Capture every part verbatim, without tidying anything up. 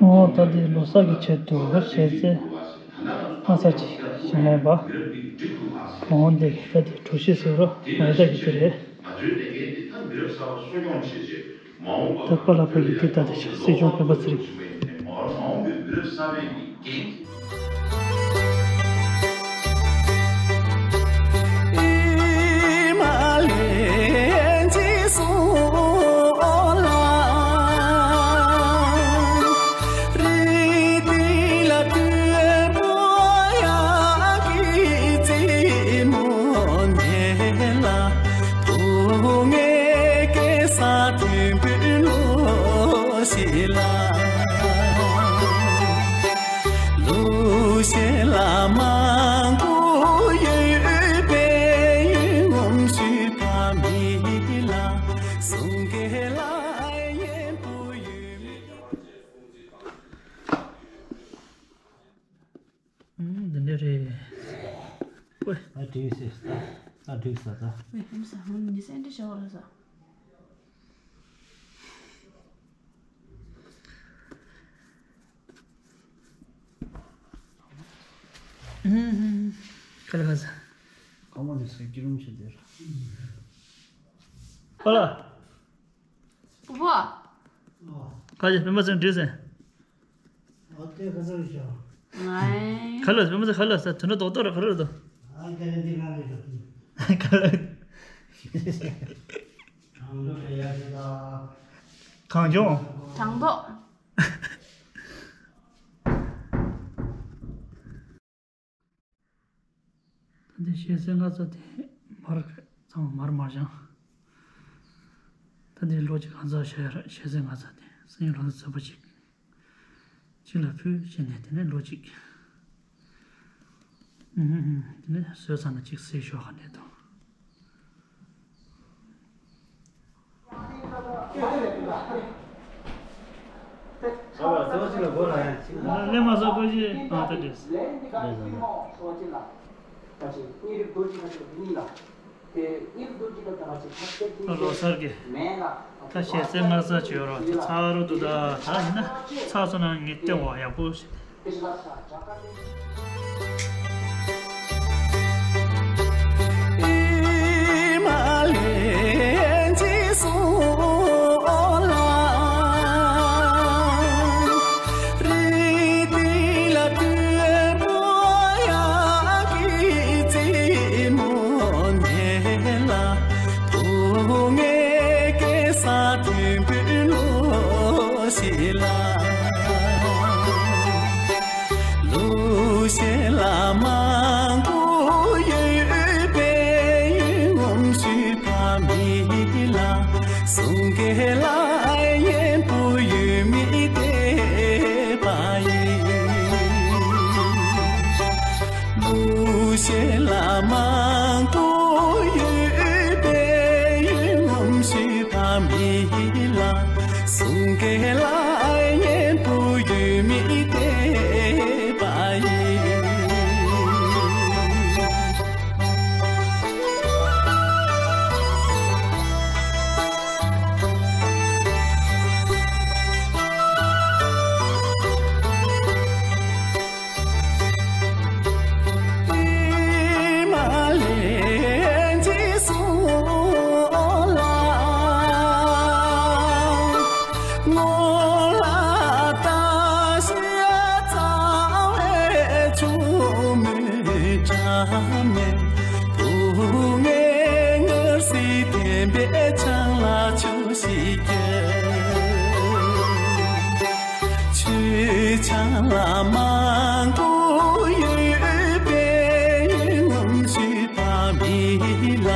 ཨོ་ད་དེ་ལོ་གསར་གྱི་ཆེད་དུ་ཞལ་རྩེད་སྔ་ས་ཅིག་བཞེངས་ཡོད་པ། ཨོ་འདི་ད་དེ་གྲོ་ཞིབ་ཟེར་རོ། ང་ད་གི་དེ་རེད། ད་པ་ལ་ཕ་གི་དེ་ད་དེ་ཆ་སྲིད་སྐྱོང་སྤེན་པ་ཚེ་རིང་། འདི་འདྲ་རེད། ཨོའི། ཨ་འགྲིག་ཟེར་ད། ཨ་འགྲིག་ས་ད། ཨོའི་ཧམ་ས་ཧམ་ཉི་སེ་འདྲི་ཤོག་ར་ས། ཁ་ལ་ཁ་ས། ཁ་མོ་ནི་ས་སྐྱིད་རུམ་ཆེ་དེར། ཨོ་ལ། པོ་པོ། ཁ་ཅིག་སྤེན་པ་ཚེ་འགྲིག་ཟེར། ཨོ་དེ་ག་ཚོད་ཤོག་ང་ཁ་ལོ་སྤེན་པ་ཚེ་ཁ་ལོ་ས་དོན་དུ་རྡོག་རྡོག་ར་ཁ་ལོ་ར་དོ། ཨ་དེ་རེད་འདི་ང་རེད་དོ། ཁ་ལོ། གང་བྱུང་། གྲང་མདོག་ད་ལྟའི་ཞལ་ཟས་སྔ་ཚ་དེ་མར་ཚང་མ་མར་མར་བཞེངས། ད་ལྟའི་ལོ་གཅིག་གང་ཚ་ཞལ་ཞལ་ཟས་སྔ་ཚ་དེ་སང་ཉིན་རང་ཚ་ཚ་པོ་ཅིག་གཅིག་ལ་ཕུལ་བྱས་ནས་དེ་ནས་ལོ་གཅིག་ཨུ་ཧུ་ཧུ། དེ་ནས་ཟོས་ཚར་ན་གཅིག་བསྲེག་ཞོག་ག་ནས་དང་། ལས་མ་བཟོ་ཁོ་ཞིག་ཨ་ད་འདྲེས། ལོ་གསར་གྱི་ད་ཞལ་ཟས་སྔ་ས་བྱོས་རོགས་ཚར་རོ་འདུག་ད་ད་ཡིན་ན་ཚར་སོང་ན་ངས་སྟོན་བ་ཡག་པོ་ཞིག་ལུགས་གཞན་ལ་མང་པོ་ཡོད་པའི་ངོམས་ཤིག་ཕ་མི་ལ་གསུང་སྐད་ལ་སྙན་པོ་ཡོད་མི་བདེ་བ་ཡིན། ལུགས་གཞན་ལ་མང་པོ་ཡོད་པའི་ངོམས་ཤིག་ཕ་མི་ལ་གསུང་སྐད་ལ་སྙན་པོ་ཡོད་མི་བདེ་བ་ཡིན། ཆོས་ཆང་ལ་མང་པོ་ཡོད་པའི་ངོམས་ཤིག་ཕ་མི་ལ་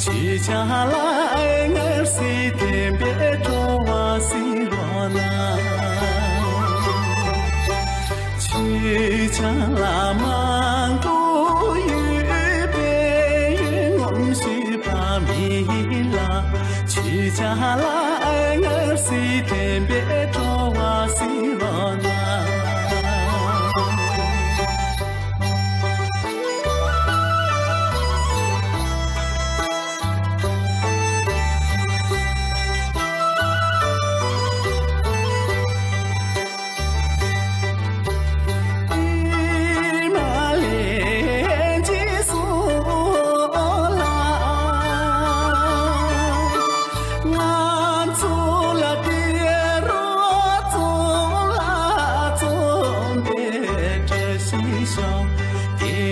ཆོས་ཆང་ལ་སྔར་སྲིད་བསྟན་པའི་སྤྲོ་བ་སྲིད་རོགས་གནང་། ཆོས་ཆང་ལ་མང་པོ་ཡོད་པའི་ངོམས་ཤིག་ཕ་མི་ལ་ཆོས་ཆང་ལ་སྔར་སྲིད་བསྟན་པའི་སྤྲོ་བ་སྲིད་རོགས་གནང་།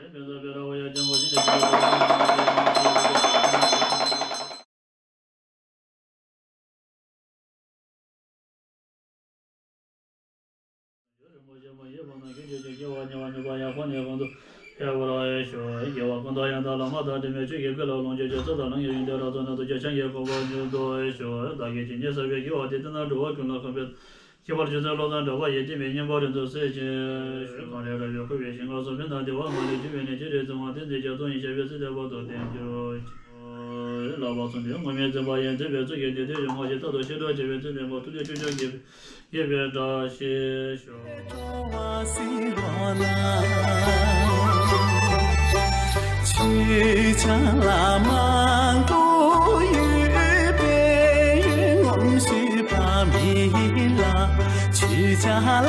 རིན་པོ་ཆེ་མ་ཡིན་པ་ན་ཁྱོད་ཀྱི་ཆོས་དགེ་བ་ཉེ་བ་ཉེ་བ་ཡང་ཁོང་ནས་གོང་དུ་ཕེབས་པར་ཤོག་དགེ་བ་ཀུན་བདག་ཡང་དག་བླ་མ་དང་འབྲེལ་མའི་ཆོས་ཀྱི་དགེ་ལ་ལོངས་སྤྱོད་ཀྱི་ཚོགས་དང་ལམ་ཡོན་ཏན་རབ་རྫོགས་རྣམས་དང་རྒྱ་ཆེན་གྱི་གོ་འཕང་མྱུར་ཐོབ་ཤོག་བདག་གིས་ཇི་སྙེད་བསགས་པའི་དགེ་བ་དེ་དེ་རྣམས་འགྲོ་བ་ཀུན་ལ་ཕན་པའི་ཁྱད་པར་ཆོས་ཚན་བློ་བཟང་གྲགས་པ་ཡི་བསྟན་པའི་སྙིང་པོ་རིན་ཆེན་གསེར་ཅན་གངས་རི་རབ་ཡོད་ཁུ་བའི་ཞིང་ཁམས་སུ་མི་རྣམས་བདེ་བ་མ་ལུས་འབྱུང་བའི་གནས་ཀྱི་རིག་འཛིན་དབང་ལྡན་འདི་རྒྱ་མཚོ་ཡི་ཞབས་པད་སྲིད་མཐའི་བར་དུ་བརྟན་གྱུར་ཅིག་བསླབ་པ་གསུམ་ལྡན་དངོས་མེད་འཛིན་པ་ཡི་འཛིན་པའི་ཚུལ་གྱིས་འདི་ལྟའི་ཡོན་མོ་ཞིག་རྟག་ཏུ་ཤེས་སྒྲོག་བྱེད་པའི་ཚུལ་ལྡན་པ་ཐུགས་རྗེ་ཆོས་སྐྱོང་གིས་ཡོད་པའི་བཀྲ་ཤིས་ཤོག་ཆོས་ཆང་ལ་མང་པོ་ཡོད་པའི་ངོམས་ཤེས་པ་མི་ལ། ཆོས་ཆང་ལ་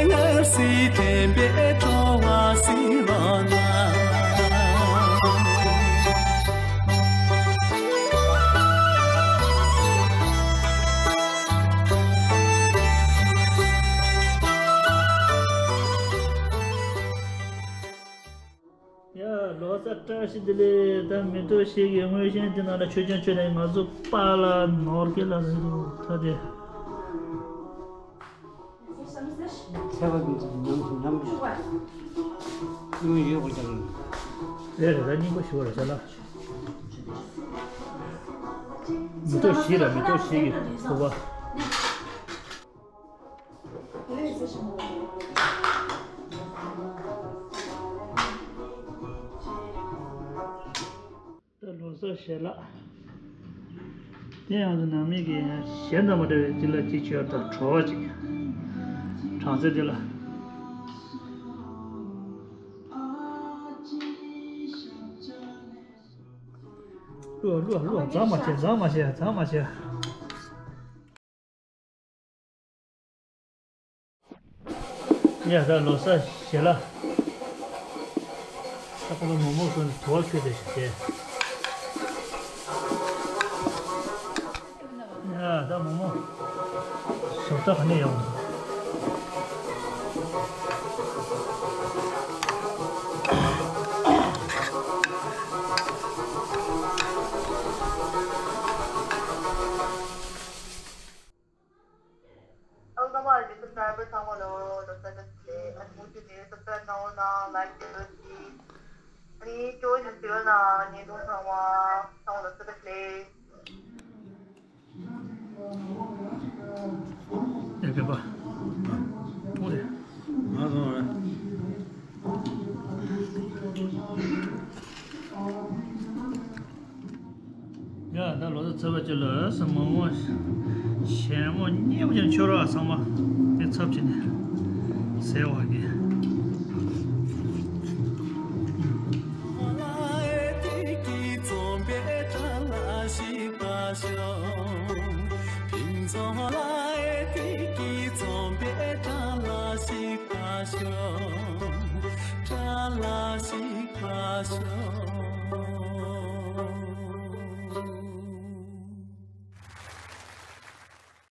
ངར་སི་ཐེམ་པའི་བྲོ་བ་སི་རོ་ན། ཡ། ལོ་གསར་བཀྲ་ཤིས་བདེ་ལེགས། ད་མེ་ཏོག་ཞིག་གི་དངོས་གཞན་དེ་ནང་ལ་ཆོས་ཆང་མཆོད་ནས་ང་ཚོ་པཱ་ལགས་ནོར་སྐལ་ལགས་རེད་འདུག་ད་དེ། ཚལ་པ་ཉམས་ཉམས་ཉུང་ཡོད་པར་ཀྱང་། རེད་རེད། ད་སྙིང་པོ་ཞུ་བར་བྱ་ལ། མེ་ཏོག་བཞི་ལ་མེ་ཏོག་བཞི་གི་ཕུར་པ། ད་ལོ་གསར་ཞལ་ལག་དེ་ཡང་དུ་ནང་མི་གི་གཞན་དང་མ་འདྲ་བའི་གཅིག་ལ་གཅིག་མཆོད་དང་བྲོ་བ་གཅིག་གྲངས་ཚད་དེ་ལ། བླུགས་བླུགས་བླུགས། འཛག་མ་བྱེད། འཛག་མ་བྱེད། འཛག་མ་བྱེད། ཡ། ད་ལོ་གསར་ཞལ་ལག་ད་ཁོ་ལ་མོག་མོག་སོང་ནས་དུ་བ་ཁྱོད་དེ་ཞིག་དེ། ཡ། ད་མོག་མོག་ཞོགས་ད་ག་ནས་ཡོང་། ཨ་ཁུ་ཚང་མ་ལ་སབ་སི་ཀ་རའེ་བར་ཚང་མ་ལ་ལོ་གསར་བཀྲ་ཤིས་བདེ་ལེགས། ཨ་ནི་མུ་མཐུད་ནས་སབ་སི་ཀ་རའེབ་གནང་རོགས་གནང་། ལའིཀ་བྱེད་རོགས་གྱིས། ཨ་ནི་ཅོ་ཡི་ཟེར་ན་ཉེ་དུང་ཚང་མ་ཚང་མ་ལ་སབ་སི་ཀ་རའེབ་བྱེད་ལེགས། ཨེ་བེ་པ། ཨོ་རེད། ང་སོང་རེད། ཡ། ད་ལོ་ཚོད་ཚོད་པ་ཅིག་ལ་སྲིན་མོ་མོ་ཞལ་མོ་མཉེས་པོ་ཅན་ཆོས་ར་ཚང་མ་དེ་ཚབ་བྱས་ནས་ཟེར་བ་གི།